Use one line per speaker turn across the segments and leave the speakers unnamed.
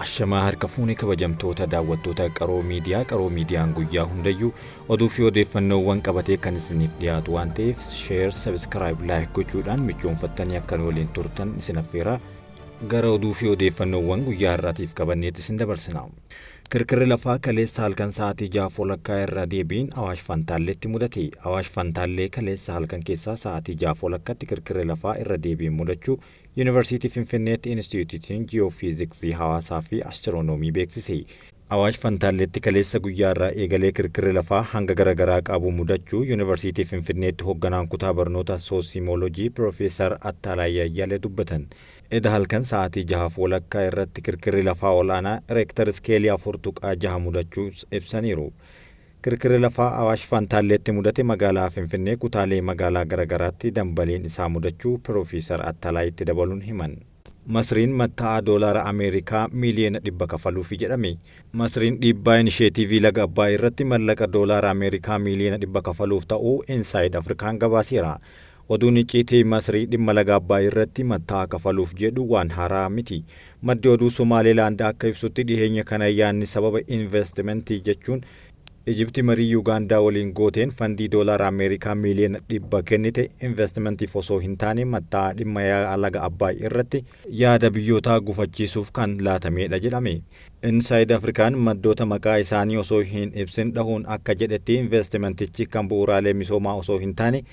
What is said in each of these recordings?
Ashamaa harka fuunee kabajamtoota daawwattoota Qaroo Miidiyaa. Qaroo Miidiyaan guyyaa hundayyuu oduu fi odeeffannoowwan qabatee kan isiniif dhiyaatu waan ta'eef share, subscribe, like gochuudhaan michoonfattanii akka nu waliin turtan isin affeera. Gara oduu fi odeeffannoowwan guyyaa har'aatiif qabanneetti isin dabarsina. Kirkirri lafaa kaleessa halkan sa'aatii 6:30 irra deebiin Awaash Fantaalleetti mudate. Awaash Fantaallee kaleessa halkan keessaa sa'aatii 6:30tti kirkirri lafaa irra deebiin mudachuu Yuunivarsiitii Finfinneetti Inistiitiyuutiin Ji'oofiiziksii Hawaasaa fi Astiroonoomii beeksise. Awaash Fantaalleetti kaleessa guyyaa irraa eegalee kirkirri lafaa hanga garagaraa qabu mudachuu Yuunivarsiitii Finfinneetti hogganaan kutaa barnoota Soosimoolojii Piroofeesar Attaalaay Ayyaalee dubbatan. Eda halkan sa'aatii 6:30 irratti kirkirri lafaa ol'aanaa Reektar Iskeelii 4.6 mudachuu ibsaniiru. Kirkirri lafaa Awaash Fantaalleetti mudate magaalaa Finfinnee kutaalee magaalaa garagaraatti dambaliin isaa mudachuu Piroofeesar Attalaay itti dabaluun himan. Masriin matta'aa doolaara Ameerikaa miiliyoona 100 kafaluufi jedhame. Masriin dhiibbaa inisheetiivii laga Abbaay irratti mallaqa doolaara Ameerikaa miiliyoona 100 kafaluuf ta'uu Insaayid Afrikaan gabaaseera. Oduun icciitii Masrii dhimma laga Abbaay irratti matta'aa kafaluuf jedhu waan haaraa miti. Maddi oduu Somaalilaand akka ibsutti dhiheenya kana yaadni sababa investimentii jechuun Ijipti marii Yugaandaa waliin gooteen fandii doolaara Ameerikaa miiliyoona 100 kennite investimentiif osoo hin taane matta'aa dhimma yaa'a laga Abbaay irratti yaada biyyootaa gufachiisuuf kan laatameedha jedhame. Inside Afrikaan maddoota maqaa isaanii osoo hin ibsin dhahuun akka jedhetti investimentichi kan bu'uuraalee misoomaa osoo hin taane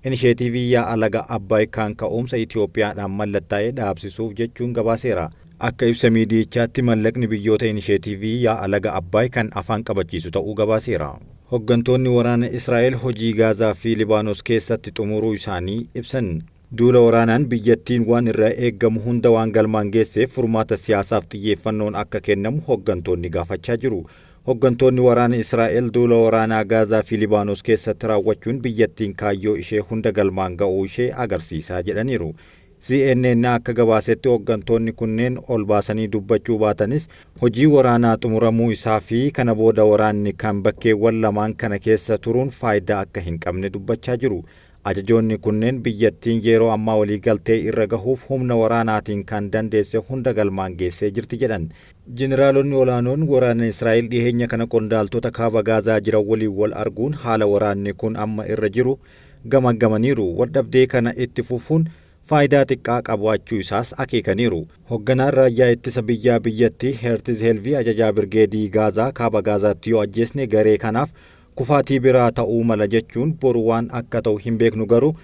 inisheetiivii yaa'a laga Abbaay kan ka'umsa Itoophiyaadhaan mallattaa'e dhaabsisuuf jechuun gabaaseera. Akka ibsa miidiyichaatti mallaqni biyyoota inisheetiivii yaa'a laga Abbaay kan afaan qabachiisu ta'uu gabaaseera. Hoggantoonni waraana Israa'el hojii Gaazaa fi Libaanos keessatti xumuruu isaanii ibsan. Duula waraanaan biyyattiin waan irraa eeggamu hunda waan galmaan geesseef furmaata siyaasaaf xiyyeeffannoon akka kennamu hoggantoonni gaafachaa jiru. Hoggantoonni waraana Israa'el duula waraanaa Gaazaa fi Libaanos keessatti raawwachuun biyyattiin kaayyoo ishee hunda galmaan ga'uu ishee agarsiisaa jedhaniiru. CNN akka gabaasetti hoggantoonni kunneen ol baasanii dubbachuu baatanis hojii waraanaa xumuramuu isaa fi kana booda waraanni kan bakkeewwan lamaan kana keessa turuun faayidaa akka hin qabne dubbachaa jiru. Ajajoonni kunneen biyyattiin yeroo ammaa waliigaltee irra gahuuf humna waraanaatiin kan dandeesse hunda galmaan geessee jirti jedhan. Jeneraalonni olaanoon waraana Israa'el dhiheenya kana qondaaltota kaaba Gaazaa jiran waliin wal arguun haala waraanni kun amma irra jiru gamaggamaniiru. Waldhabdee kana itti fufuun faayidaa xiqqaa qabaachuu isaas akeekaniiru. Hogganaan raayyaa ittisa biyyaa biyyattii Heertiz Helvii ajajaa birgeedii Gaazaa kaaba Gaazaatti yoo ajjeesne garee kanaaf kufaatii biraa ta'uu mala jechuun boru waan akka ta'u hin beeknu garuu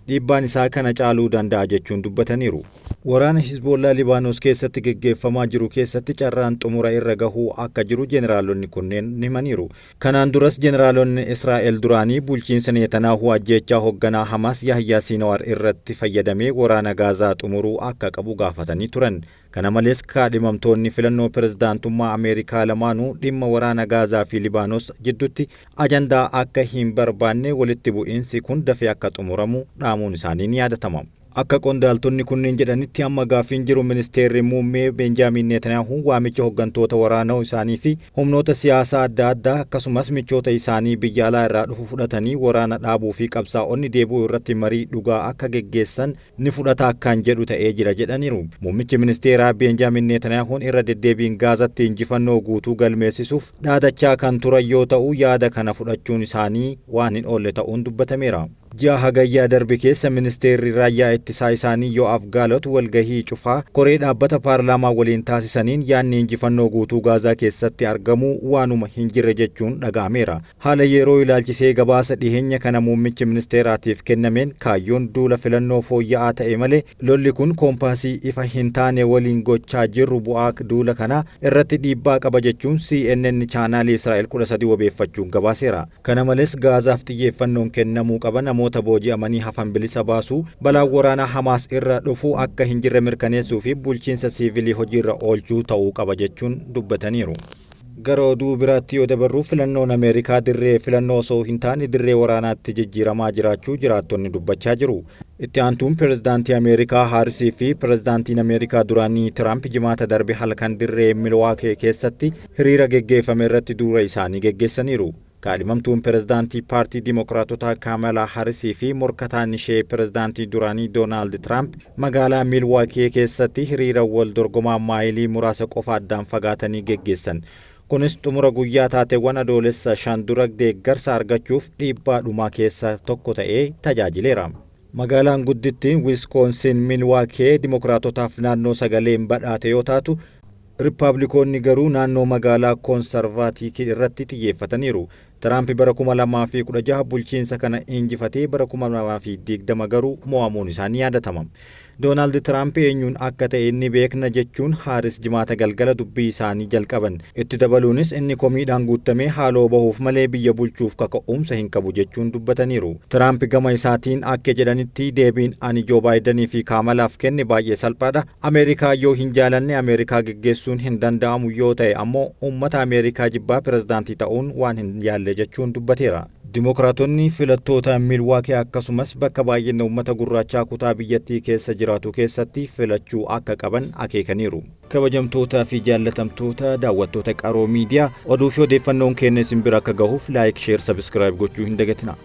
dhiibbaan isaa kana caaluu danda'a jechuun dubbataniiru. Waraana Hizboollaa Libaanos keessatti geggeeffamaa jiru keessatti carraan xumura irra gahuu akka jiru jeneraalonni kunneen himaniiru. Kanaan duras jeneraalonni Israa'el duraanii bulchiinsa Neetanaahuu ajjeechaa hogganaa Hamaas Yahyaa Siinawaar irratti fayyadamee waraana Gaazaa xumuruu akka qabu gaafatanii turan. Kana malees kaadhimamtoonni filannoo pirezidaantummaa Ameerikaa lamaanuu dhimma waraana Gaazaa fi Libaanos jidduutti ajandaa akka hin barbaanne walitti bu'iinsi kun dafee akka xumuramu dhaamuun isaanii ni yaadatama. Akka qondaaltonni kunneen jedhanitti amma gaaffiin jiru ministeerri muummee Beenjaamiin Netanyaahuu waamicha hoggantoota waraanaa isaanii fi humnoota siyaasaa adda addaa akkasumas michoota isaanii biyya alaa irraa dhufu fudhatanii waraana dhaabuu fi qabsaa'onni deebi'uu irratti marii dhugaa akka geggeessan ni fudhata akkaan jedhu ta'ee jira jedhaniiru. Muummichi ministeeraa Beenjaamin Netaniyaahuun irra deddeebiin Gaazatti injifannoo guutuu galmeessisuuf dhaadachaa kan turan yoo ta'u yaada kana fudhachuun isaanii waan hin oolle ta'uun dubbatameera. Ji'a Hagayyaa darbe keessa ministeerri raayyaa ittisaa isaanii Yo'aaf Gaalot walgahii cufaa koree dhaabbata paarlaamaa waliin taasisaniin yaadni injifannoo guutuu Gaazaa keessatti argamuu waanuma hin jirre jechuun dhaga'ameera. Haala yeroo ilaalchisee gabaasa dhiheenya kana muummichi ministeeraatiif kennameen kaayyoon duula filannoo fooyya'aa ta'e malee lolli kun koompaasii ifa hin taane waliin gochaa jirru bu'aa duula kanaa irratti dhiibbaa qaba jechuun CNN chaanaalii Israa'el 13 wabeeffachuun gabaaseera. Kana malees Gaazaaf xiyyeeffannoon kennamuu qaba, namoota booji'amanii hafan bilisa baasuu, balaan waraanaa Hamaas irra dhufu akka hin jirre mirkaneessuu fi bulchiinsa siivilii hojiirra oolchuu ta'uu qaba jechuun dubbataniiru. Gara oduu biraatti yoo dabarru filannoon Ameerikaa dirree filannoo osoo hin taane dirree waraanaatti jijjiiramaa jiraachuu jiraattonni dubbachaa jiru. Itti aantuun pirezidaantii Ameerikaa Haarisii fi pirezidaantiin Ameerikaa duraanii Tiraamp Jimaata darbe halkan dirree Milwaakee keessatti hiriira geggeeffame irratti duula isaanii geggeessaniiru. Kaadhimamtuun pirezidaantii Paartii Dimokiraatotaa Kaamalaa Harisii fi morkataan ishee pirezidaantii duraanii Doonaald Tiraamp magaalaa Miilwaakii keessatti hiriira wal dorgomaa maayilii muraasa qofa addaan fagaatanii geggeessan. Kunis xumura guyyaa taateewwan Adoolessa 5 dura deeggarsa argachuuf dhiibbaa dhumaa keessaa tokko ta'ee tajaajileera. Magaalaan guddittiin Wiskoonsin Miilwaakee Dimokiraatotaaf naannoo sagaleen badhaate yoo taatu, Riippaabilikoonni garuu naannoo magaalaa Koonsarvaatikii irratti xiyyeeffataniiru. Tiraamp bara 2016 bulchiinsa kana injifatee bara 2020 garuu mo'amuun isaa ni yaadatama. Doonaald Tiraamp eenyuun akka ta'e ni beekna jechuun Haaris Jimaata galgala dubbii isaanii jalqaban. Itti dabaluunis, inni komiidhaan guutamee haaloo bahuuf malee biyya bulchuuf kaka'umsa hin qabu jechuun dubbataniiru. Tiraamp gama isaatiin akka jedhanitti, deebiin ani Joo Baayidanii fi Kaamalaaf kenne baay'ee salphaadha. Ameerikaa yoo hin jaalanne Ameerikaa geggeessuun hin danda'amu, yoo ta'e ammoo uummata Ameerikaa jibbaa pirezidaantii ta'uun waan hin yaalle jechuun dubbateera. Dimokiraatonni filattoota Miilwaakii akkasumas bakka baay'ina uummata gurraachaa kutaa biyyattii keessa jiraatu keessatti filachuu akka qaban akeekaniiru. Kabajamtootaa fi jaallatamtoota daawwattoota Qaroo Miidiyaa, oduu fi odeeffannoon keenya isin bira akka gahuuf like, share, subscribe gochuu hin dagatina.